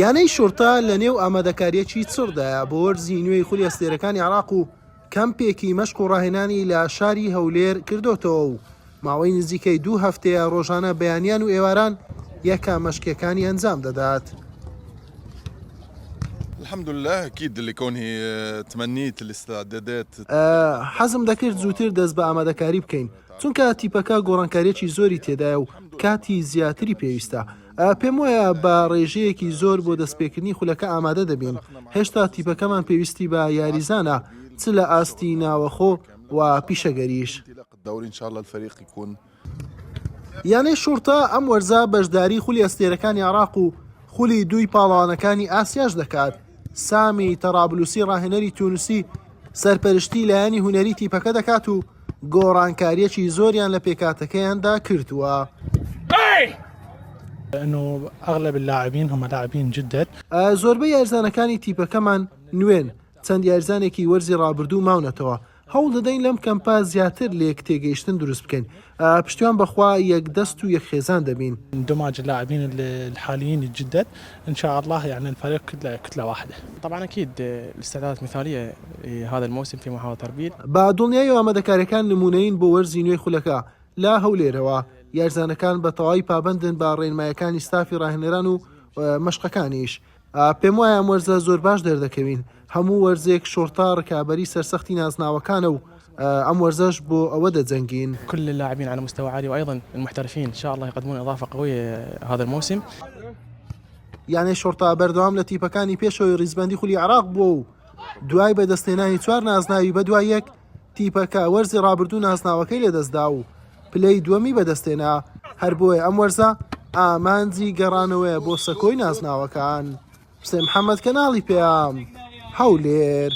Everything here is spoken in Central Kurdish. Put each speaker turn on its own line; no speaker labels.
یانەی شوڕتە لە نێو ئامادەکارییەکی چڕدایە بۆ وەرزی نوێی خولی ئەستێرەکانی عێراق و کەمپێکی مەشق و ڕاهێنانی لە شاری هەولێر کردۆتەوە و ماوەی نزیکەی دوو هەفتەیە ڕۆژانە بەیانیان و ئێواران یەکە مەشقیەکانی ئەنجام دەدات.
الحمد لله اكيد لكونه تمنيت الاستعدادات.
حەزم دەکرد زووتر دەست بە ئامادەکاری بکەین، چونکە تیپەکە گۆڕانکارییەکی زۆری تێدایە و کاتی زیاتری پێویستە. پێموایە بە ڕێژەیەکی زۆر بۆ دەستپێکردنی خولەکە ئامادە دەبین، هێشتا تیپەکەمان پێویستی بە یاریزانە چ لە ئاستی ناوەخۆ و پیشەگەریش. یانەی شوڕتە ئەم وەرزە بەشداری خولی ئەستێرەکانی عێراق و خولی دووی پاڵەوانەکانی ئاسیاش دەکات، سامی تەڕابلوسی ڕاهێنەری تونسی سەرپەرشتی لایەنی هونەری تیپەکە دەکات و گۆڕانکارییەکی زۆریان لە پێکهاتەکەیاندا کردووە. زۆربەی یاریزانەکانی تیپەکەمان نوێن، چەند یاریزانێکی وەرزی ڕابردوو ماونەتەوە، هەوڵ دەدەین لەم کەمپە زیاتر لێک تێگەیشتن دروست بکەین، پشتیوان بەخوا یەک دەست و یەک خێزان دەبین.
اندماج اللاعبین الحاليين الجدد ان شاء الله يعني الفريق كتلة كتلة واحدة.
طبعا اكيد الاستعدادات مثالية لهذا الموسم في محافظة اربيل.
بە دڵنیاییەوە ئامادەکارییەکان نموونەیین بۆ وەرزی نوێی خولەکە لە هەولێرەوە، یاریزانەکان بە تەواوی پابەندن بە ڕێنماییەکانی ستافی ڕاهێنەران و مەشقەکانیش. پێموایە ئەم وەرزە زۆر باش دەردەکەوین، هەموو وەرزێک شۆرتە رکابەری سەرسەختی نازناوەکانە و ئەم وەرزەش بۆ ئەوە دەجەنگین.
كل اللاعبين على مستوى عالي وأيضا المحترفين إن شاء الله يقدمون إضافة قوية هذا الموسم.
یانەی شۆرتە بەردەوام لە تیپەکانی پێشەوەی ریزبەندی خولی عێراق بووە و دوای بەدەستهێنانی چوار نازناوی بەدوای یەک، تیپەکە وەرزی رابردوو نازناوەکەی لەدەستدا و پلەی دووەمی بەدەستهێنا، هەر بۆیە ئەم وەرزە ئامانجی گەڕانەوەیە بۆ سەکۆی نازناوەکان. حوسێن محەمەد، کەناڵی پەیام، هەولێر.